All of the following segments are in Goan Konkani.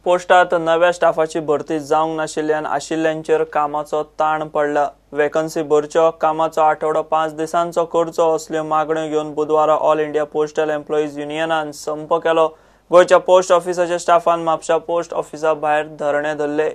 पोस्टात नव्या स्टाफाची भरती जावंक नाशिल्ल्यान आशिल्ल्यांचेर कामाचो ताण पडला। वेकन्सी भरच्यो, कामाचो आठवडो 5 दिसांचो करचो असल्यो मागण्यो घेवन बुधवारा ऑल इंडिया पोस्टल एम्प्लॉईज युनियनान संप केलो। गोंयच्या पोस्ट ऑफिसाच्या स्टाफान म्हापशा पोस्ट ऑफिसा भायर धरणे धरले।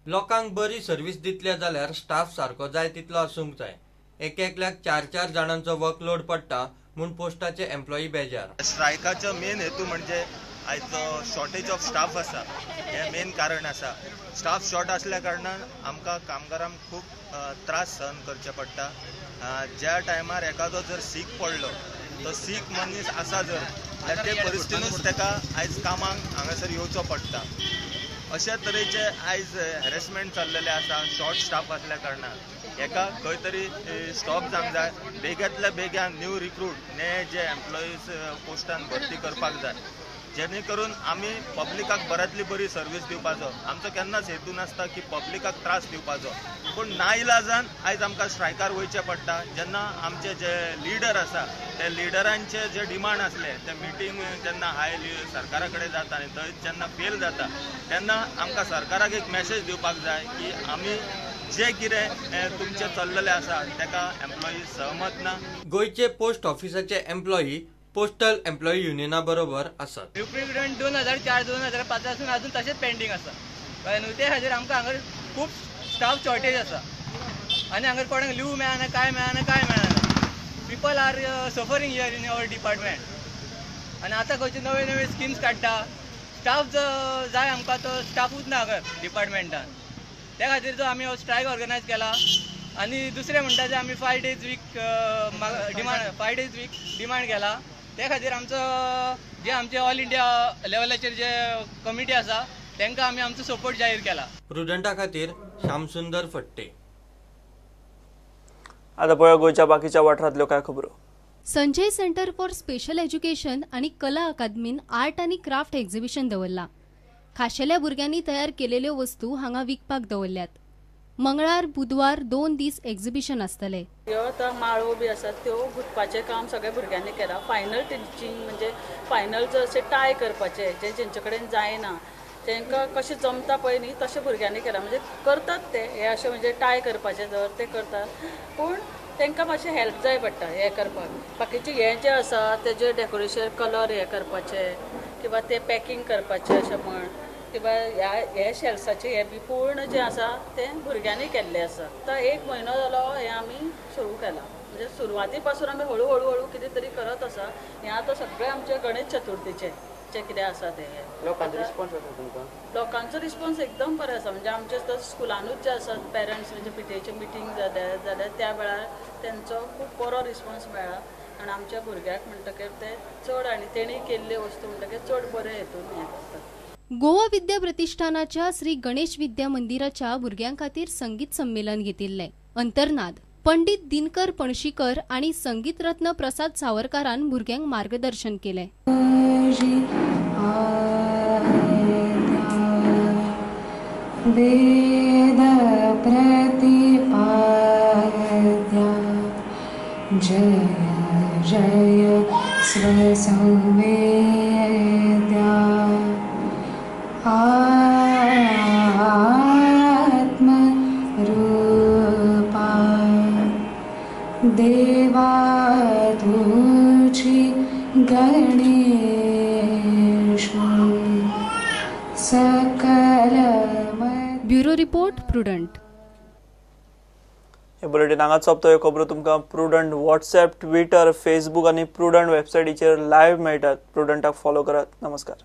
लोकांक बरी सर्वीस दितले जाल्यार स्टाफ सारको जाय तितलो आसूंक जाय। एक एकल्याक 4-4 जाणांचो वर्कलोड पडटा म्हूण पोस्टाचे एम्प्लॉई बेजार। स्ट्रायकाचो मेन हेतू म्हणजे आयज शॉर्टेज ऑफ स्टाफ आसा, हें मेन कारण आसा। स्टाफ शॉर्ट आसल्या कारणान आमकां कामगारांक खूब त्रास सहन करचे पडटा। ज्या टायमार एखादो जर सीक पडलो तो सीक मनीस आसा जर जाल्यार ते परिस्थितीनूच ताका आयज कामाक हांगासर येवचो पडटा। अशा तरेचे आयज हॅरेसमेंट चल्लेले आसा शॉर्ट स्टाफ आसल्या कारणान। हेका खंय तरी स्टॉप जावंक जाय। बेग्यांतल्या बेग्यान न्यू रिक्रूट ने जे एम्प्लॉईज पोस्टान भरती करपाक जाय, जेणे करून आमी पब्लिकाक बऱ्यांतली बरी सर्वीस दिवपाचो। आमचो केन्नाच हेतू नासता की पब्लिकाक त्रास दिवपाचो, पूण नाइलाजान आयज आमकां स्ट्रायकार वयचें पडटा। जेन्ना आमचे जे लिडर आसा ते लिडरांचे जे डिमांड आसले ते मिटींग जेन्ना हाय सरकारा कडेन जाता आनी थंय जेन्ना फेल जाता तेन्ना आमकां सरकाराक एक मॅसेज दिवपाक जाय की आमी जे कितें तुमचें चल्लेलें आसा ताका एम्प्लॉई सहमत ना। गोंयचे पोस्ट ऑफिसाचे एम्प्लॉई पोस्टल एम्प्लॉई युनियना बरोबर आसात। रिक्रुटमेंट 2004 2005 आसून अजून तशेंच पेंडींग आसा, कळ्ळें न्हू। ते खातीर आमकां हांगा खूब स्टाफ शॉर्टेज आसा आनी हांगा कोणाक लीव मेळना, कांय मेळना, कांय मेळना। People are suffering here in our department. आनी आतां खंयचे नवे नवे स्किम्स काडटा, स्टाफ जाय आमकां तो स्टाफूच ना हांगा डिपार्टमेंटान। त्या खातीर जो आमी हो स्ट्रायक ऑर्गनायज केला। आनी दुसरें म्हणटा जे आमी 5 days week demand, 5 days week demand केला। त्या खातीर आमचो जे आमचे ऑल इंडिया लेवलाचेर जे कमिटी आसा तांकां आमी आमचो सपोर्ट जाहीर केला। प्रुडंटा खातीर श्यामसुंदर फट्टे। आतां पळोवया गोंयच्या बाकीच्या वाठारांतल्यो कांय खबरो। Sanjay centre for special education आनी कला अकादमीन आर्ट आनी क्राफ्ट एक्झिबिशन दवरला। खाशेल्या भुरग्यांनी तयार केलेल्यो वस्तू हांगा विकपाक दवरल्यात। मंगळार बुधवार 2 दीस एक्झिबिशन आसतले। ह्यो आतां माळो बी आसा त्यो गुंतपाचें काम सगळ्या भुरग्यांनी केलां। फायनल टिचिंग म्हणजे फायनल जो अशें टाय करपाचें जे जेंचे कडेन जायना तांकां कशें जमता पळय न्ही तशें भुरग्यांनी केलां। म्हणजे करतात ते हे अशें म्हणजे टाय करपाचें जर ते करतात, पूण तांकां मातशें हेल्प जाय पडटा हें करपाक। बाकीचें हें जें आसा तेजें डेकोरेशन कलर हें करपाचें किंवा तें पॅकींग करपाचें अशें म्हण किंवा ह्या हे शेल्साचें हें बी पूर्ण जें आसा तें भुरग्यांनी केल्लें आसा। आतां 1 म्हयनो जालो हें आमी सुरू केलां, म्हणजे सुरवाती पासून आमी हळू हळू हळू कितें तरी करत आसा। हें आतां सगळें आमचें गणेश चतुर्थीचें जें कितें आसा तें लोकांचो रिस्पॉन्स आसा तुमकां? लोकांचो रिस्पॉन्स एकदम बरो आसा। म्हणजे आमचे स्कुलानूच जे आसात पेरंट्स म्हणजे पीटीएचे मिटींग जाल्या जाल्यार त्या वेळार तेंचो खूब बरो रिस्पॉन्स मेळ्ळा आनी आमच्या भुरग्यांक म्हणटकीर ते चड आनी तेणी केल्ल्यो वस्तू म्हणटकीर चड बरें हेतून हें करतात। गोवा विद्या प्रतिष्ठानाच्या श्री गणेश विद्या मंदिराच्या भुरग्यां खातीर संगीत संमेलन घेतिल्लें। अंतर्नाद पंडित दिनकर पणशीकर आनी संगीत रत्न प्रसाद सावरकारान भुरग्यांक मार्गदर्शन केलें। वेद प्रतिपाद्या जय जय स्वसंवेद्या आत्मरूपा देवा तुझी गणेश सकल। Bureau report Prudent. हे बुलेटीन हांगाच सोंपता। ह्यो खबरो तुमकां प्रुडंट व्हॉट्सएप, ट्विटर, फेसबूक आनी प्रुडंट वेबसायटीचेर लायव्ह मेळटात। प्रुडंटाक फॉलो करात। नमस्कार।